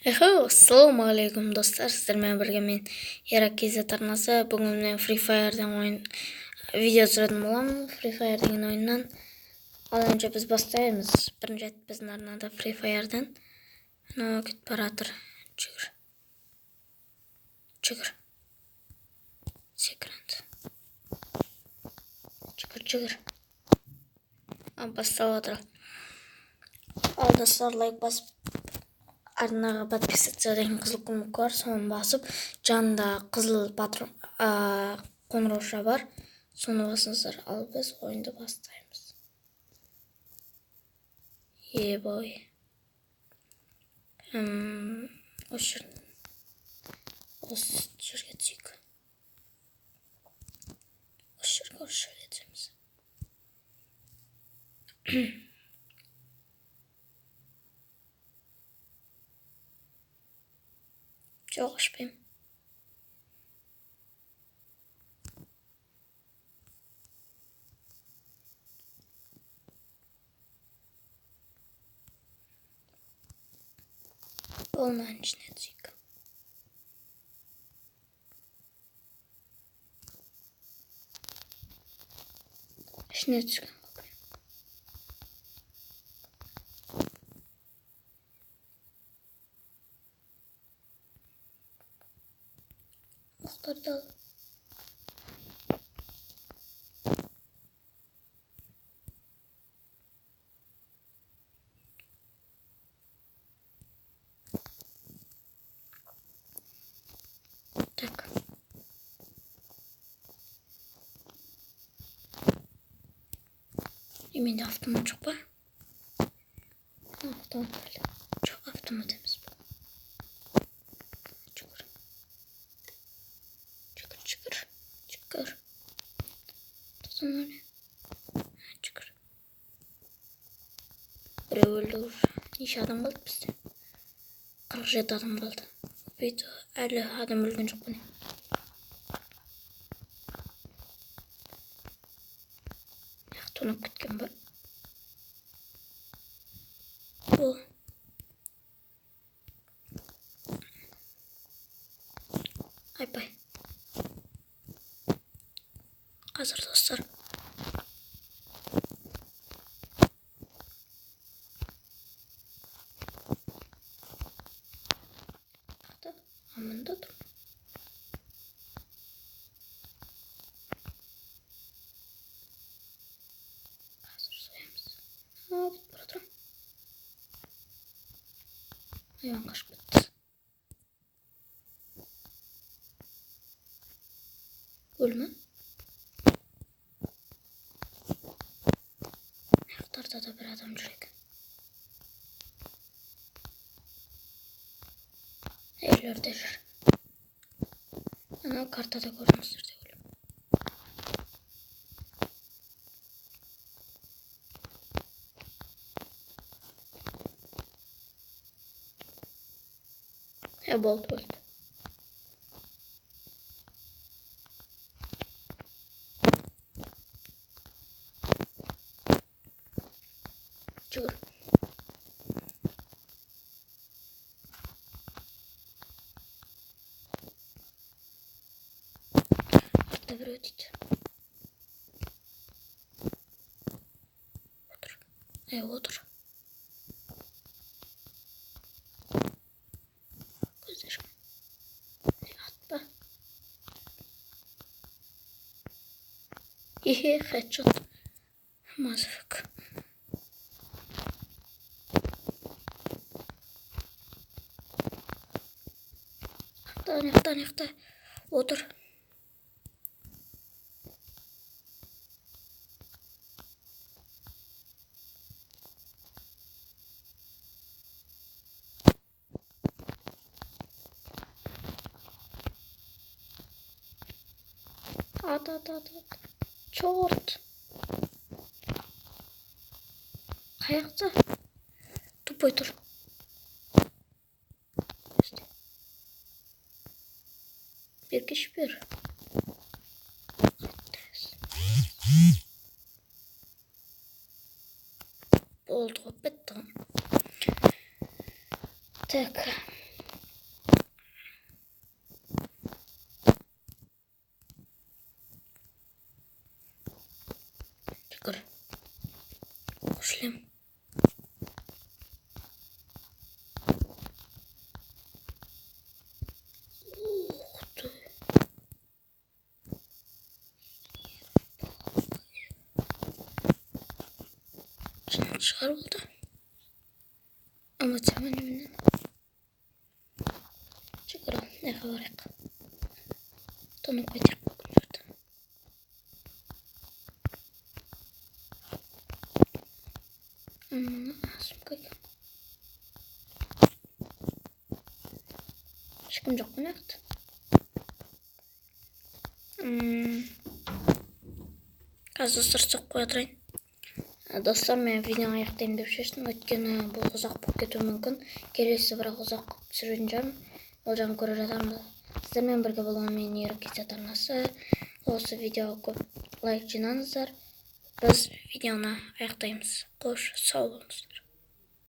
Ассалаумағалейкум, достар! Сіздермен бірге мен, Ерак KZ арнасы. Бүгін мен Free Fire'дан ойын видео түсіретін боламын, Free Fire деген ойыннан. Ал енді біз бастаймыз. Бірінші рет біздің арнада Free Fire'дан. Мынау кетіп бара жатыр. Жүгір. Жүгір. Секір енді. Жүгір, жүгір. Басталып жатыр. Ал, достар, лайк басып, арнаға подписаться деген қызыл кнопка бар, соны басып, жанында қызыл патрон қоңырауша бар, соны басыңыздар. Ал біз ойынды бастаймыз. Ебой, осы жер, осы жерге түсейік, осы жерге, осы жерге түсеміз. Жоқ, ашпаймын. Ол мынаның ішіне түсейік. Ішіне түскен ғой. Оқтарды ал. Так. И менде автомат жоқ па? Автомат бар. Жоқ, автомат емес бұл. Жүгір. Жүгір, жүгір. Жүгір. Тоқтан, не? Жүгір. Біреу өлді уже. Неше адам қалды бізде? 47 адам қалды. Бүйтіп әлі адам өлген жоқ қой. Тонап кеткен ба? Бұл. Айбай. Қазір, достар. А, мында тұр. Қазір соямыз. А, кетіп бара жатыр. Айван қашып кетті. Өлді ме? Аяқтарда да бір адам жүр екен. Үйлерде жүр. Анау картада көрдіңіздер деп ойлаймын. Е, болды, болды. Жүгір. Артта біреу дейді. Отыр. Е, отыр. Көздер. Е, атпа. Ихе, хедшот. Мазафак. Аяқта, аяқта, отыр. Ат, ат, ат, ат. Черт. Қаяқта? Тупой тұр. Бергеш, бер. Болды ғой, бітті ғой. Так. Гранат шығар болды. Эмоция ма, немене? Жүгір, ал, мына жаққа барайық. Тонап қайтайық бүгін жерде. Мына сумка екен. Ешкім жоқ қой мына жақта. Қазір, достар, соғып қоя тұрайын. Достар, мен видеоны аяқтаймын деп шештім, өйткені бұл ұзақ болып кетуі мүмкін. Келесі бірақ ұзақ түсіретін шығармын, ол жағын көре жатармыз. Сіздермен бірге болған мен, Еркезет арнасы. Осы видеоға көп лайк жинаңыздар. Біз видеоны аяқтаймыз. Қош, сау болыңыздар.